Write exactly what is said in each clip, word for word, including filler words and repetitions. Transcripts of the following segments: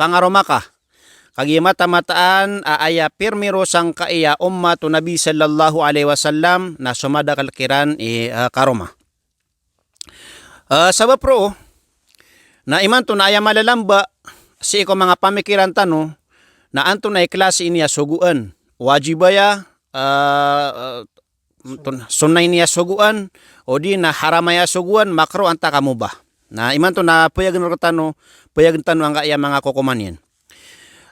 pangaroma ka. Kagiya matamataan a aya pirmiro sangkaya ummat o Nabi sallallahu alaihi wasallam na so madakl kiran i, eh, karoma. Eh, sabap roo, na imanto na aya malalamba sii ko manga pamikiran tano, na antonaa i klasi ini a sogoan. Wajib aya, eh, eh, ton-, sunnah ini a sogoan, odi na haram aya sogoan, makruh antaa ka mubah. Na imanto na payagn rktano, payagn tano angkaya manga kokoman iyan.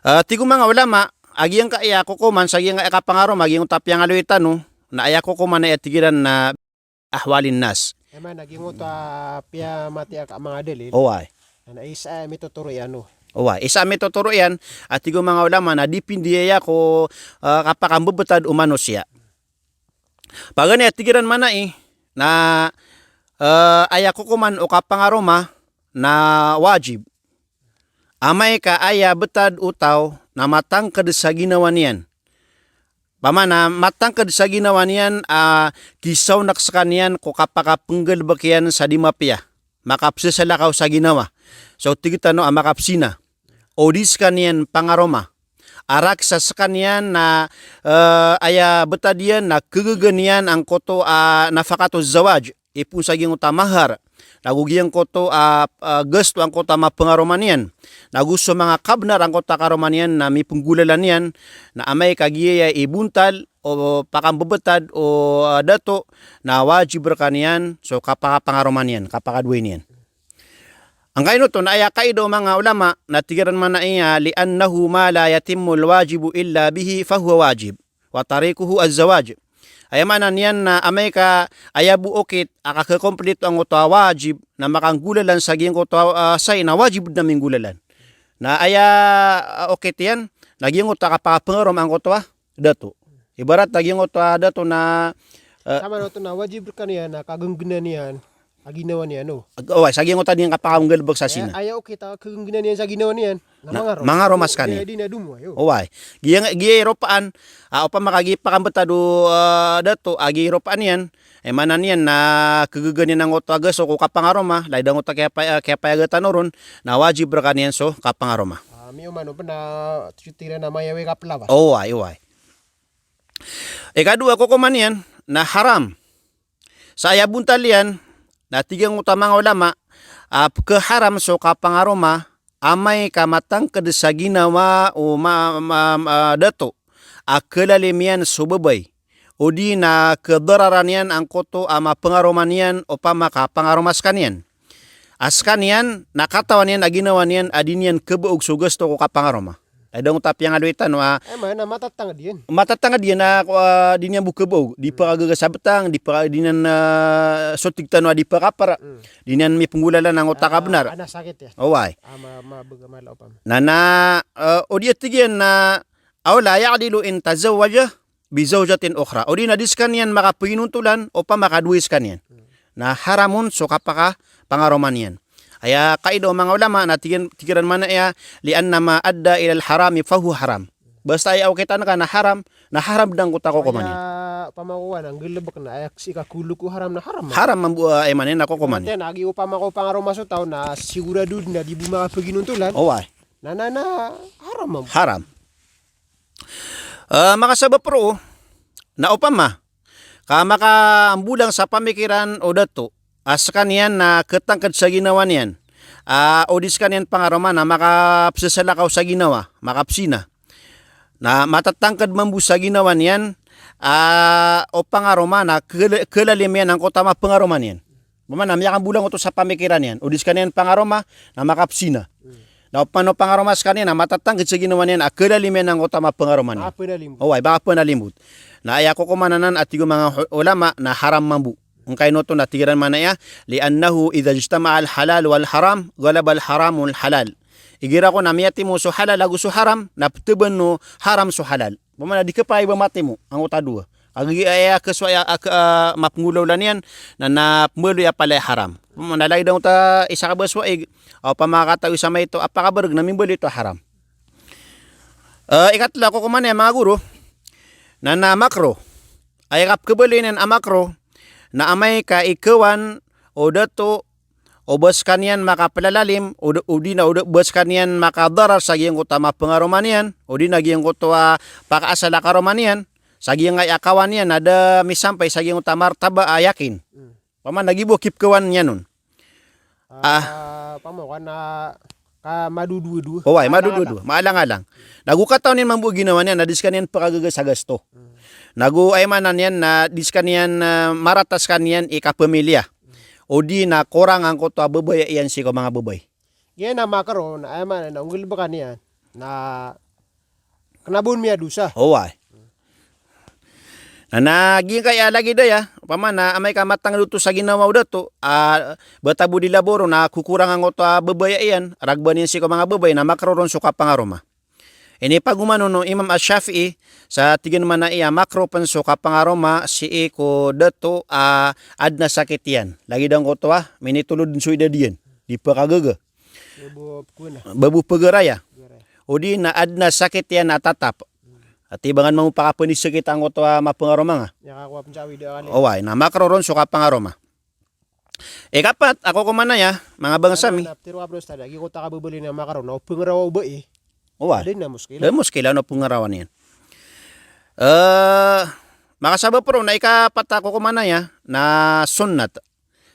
Eh, tig o manga ulama, a giyangkaya kokoman, sa giyangkaya kapangaroma, a giyangkoto a piyangaloy tano, na aya kokoman na aya tig iran na ahwalin nas. Aya maana giyangkoto a piyamatiya ka manga dalil. Oway. Na isa a mitotoro iyan o. Oway, isa a mitotoro iyan, a tig o manga ulama na dipindi aya ko, eh, kapakambebetad o manosiya. Paganay a tig iran maana i, na, eh, aya kokoman o kapangaroma na wajib. Amay ka aya betad o taw na matangked sa ginawa niyan. Pamana matangked sa ginawa niyan a kisaonek sekaniyan ko kapakapenggalebek iyan sa di mapiya. Makapsesalakaw sa ginawa. So tig tano a makapsina. O di sekaniyan pangaroma. A rakes a sekaniyan na, eh, aya betad iyan na kegegan iyan angkoto a nafaqatuz zawaj. Ipoon sa giyangkoto a mahar, nago giyangkoto a, a, gasto angkoto a mapengaroma niyan, nago so manga kabenar angkoto a karoma niyan na mipenggolalan iyan, na amay ka giyaya i bontal o pakambebetad o, a, dato, na wajib rekaniyan so kapakapangaroma niyan, kapakadoay niyan. Angkaino oto na aya kaidah o manga ulama na tig iran maana iyan, "Li'annahu ma la yatimmul wajibu illa bihi fahuwa wajib, wa tarikuhu az-zawaj." Aya maana niyan na amay ka aya bo okit a kakekomplito angkoto a wajib na makanggolalan sa giyangkoto a, a, sai na wajib na minggolalan. Na aya, a, okit iyan na giyangkoto a kapakapengaroma angkoto a dato. Ibarat a giyangkoto a dato na, eh, sama na oto na wajib rekaniyan na kagenggenan iyan a ginawa niyan o. Ag-, oway, sa giyangkoto a di niyan kapakanggalebek sa sina. Aya okit a kagenggenan iyan sa ginawa niyan. Na, na mangaroma. Mangaroma sekaniyan. Di, di na domo, ayo. Oway. Giya, giya i ropaan, a, opama ka giya i pakambetad o, a, dato, a, giya i ropaan iyan, aya maana niyan na kegegan iyan angkoto a gasto ko kapangaroma, lagid angkoto a kiyapa-, a, kiyapayagatan o ron, na wajib rekaniyan so kapangaroma. A, miyoman o pen na tig iran a mayawi ka pelawas. Oway, oway. Ikadowa kokoman iyan na haram. Sa aya bontal iyan na tig angkoto a manga ulama a pekeharam so kapangaroma amay ka matangked sa ginawa o ma-, ma-, ma-, dato a kelalim iyan so babay, odi na kedararan iyan angkoto a mapengaroma niyan opama ka pangaroma sekaniyan. A sekaniyan na katawan iyan a ginawa niyan a di niyan kebaog so gasto ko kapangaroma. Lagid angkoto a piyangaloy tano a, aya maana matatanged iyan. Matatanged iyan a, a, di niyan bo kebaog, di pekagaga sa betang, di peka-, di niyan, a, so tig tano a di pekapar, di niyan mipenggolalan angkoto a kabenar. A, na sakit iyan. Oway. A, ma-, ma-, bega mala opama. Na, na, e, o di a tig iyan na, aw la ya'dilu in tazawwaja bi zawjatin ukhra. O di na di sekaniyan makapaginontolan opama ka dowa i sekaniyan. Na haram on so kapakapangaroma niyan. Aya kaidah o manga ulama na tig iran, tig iran maana iyan, li'anna ma adda ilal harami fahuwa haram. Basta aya okitan ka na haram, na haram den angkoto a kokoman iyan. Aya pamakowan a nggalebek na aya sii ka kuluk o haram na haram. Haram mambo, e, aya maana niyan na kokoman iyan. Aya na agi opama ko pangaroma so taw na sigurado den a di bo makapaginontolan. Oway. Na, na, na haram mambo. Haram. E, makasabap roo, na opama ka makambolang sa pamikiran o dato a sekaniyan na ketangked sa ginawa niyan, a, o di sekaniyan pangaroma na makapsesalakaw sa ginawa, makapsina. Na matatangked mambo sa ginawa niyan, a, o pangaroma na kela-, kelalim iyan angkoto a mapengaroma niyan. Opama na miyakambolang oto sa pamikiran iyan, o di sekaniyan pangaroma na makapsina. Na opama o pangaroma sekaniyan na matatangked sa ginawa niyan a kelalim iyan angkoto a mapengaroma niyan. Mapenalimbot. Oway, mapenalimbot. Na aya kokoman anan a tig o manga hu-, ulama na haram mambo. Angkaino oto na tig iran maana iyan, li'annahu idha ijtama'al halal wal haram, ghalabal haramul halal. Igira kon a miyatimo so halal ago so haram, na peteban o haram so halal. Opama na di kepakay ba matimo angkoto a dowa. Kagiya aya kesowa aya, a, ke-, a, mapenggolaolan iyan, na, na pembaloy a palaya haram. Opama na lagid angkoto a isa ka ba sowaig, a, opama ka taw isa maito a pakabereg na mimbaloy oto a haram. E, ikatlo a kokoman iyan manga goro, na, na makro. Aya kapekebaloy niyan a makro, na amay ka ikawan o dato o ba skaniyan makaplalalim, o d-, odi na o d-, ba skaniyan makadarar sa giyangkoto a mapangaroma niyan, odi na giyangkoto a pakaasal a karoma niyan, sa giyangkai a kawan iyan na da misampay sa giyangkoto a martaba a yakin. Hmm. Opama na giya bo kipkawan iyan on. Ah. Ah, opama ka na ka madododo. Oway, madododo. Maalang-alang. Nago katawan iyan mambo a ginawa niyan na di skaniyan pakagaga sa gasto. Hmm. Nago aya maana niyan na di skaniyan, ah, marata skaniyan i kapamilya. Hmm. Odi na korang angkoto a babaya iyan sii ko manga babay. Giya na makaro, na aya maana na onggalbka niyan na kna ba on miyadosa. Oway. Na, na giyangkai a lagid aya, opama na amay ka matangkd oto sa ginawa o dato, ah, bata bo di laboro na kokorang angkoto a babaya iyan, ragban iyan sii ko manga babay na makaro ron so kapangaroma. Inipagomanono o Imam Ash-Shafi'i sa tig iyan mambo a makaro pn so kapangaroma sii ko dato a adn a sakit iyan. Lagid angkoto a minitolod so idad iyan, di pakagaga. Ba bo pgaraya. Pgaraya. Odi na adn a sakit iyan a tatap. Hmm. Ati ba ngka mambo pakapngisakit angkoto a mapangaroma nga. Oway, na makaro ron so kapangaroma. Ikapat a kokoman aya, manga bangsa mi. Ano, na pitharo a pd o Ustadh, giyoto a kababaloy niyan makaro, na o pngarawa o bai. Oway. Da dn a muskila. Da dn a muskila o pngarawa niyan. Eh, makasabap ron na ikapat a kokoman aya, na sunnat.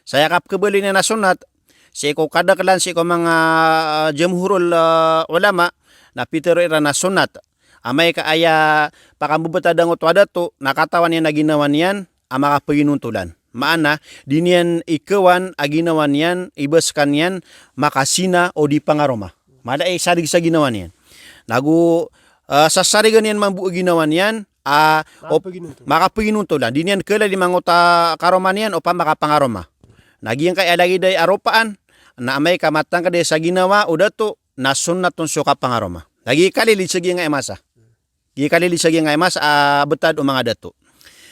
Sa aya kapkhabaloy niyan a sunnat, sii ko kadaklan sii ko manga, ah, jumhurul, ah, ulama, na pitharo iran a sunnat. Amay ka aya pakambebetad angkoto a dato, na katawan iyan a ginawa niyan a makapaginontolan. Maana, di niyan ikawan a ginawa niyan, i ba skaniyan makazina o di pangaroma. Mala i sarig sa ginawa niyan. Nago, ah, sasarigan iyan mambo a ginawa niyan, a, op-, makapaginontolan. Makapaginontolan. Di niyan khalalima angkoto a karoma niyan, opama ka pangaroma. Na giyangkai a lagid aya a ropaan, na amay ka matangkd aya sa ginawa o dato, na sunnat on so kapangaroma. Na giya kalilid sa giyangkai a masa. Giya kalilid sa giyangkai a masa, a, betad o manga dato.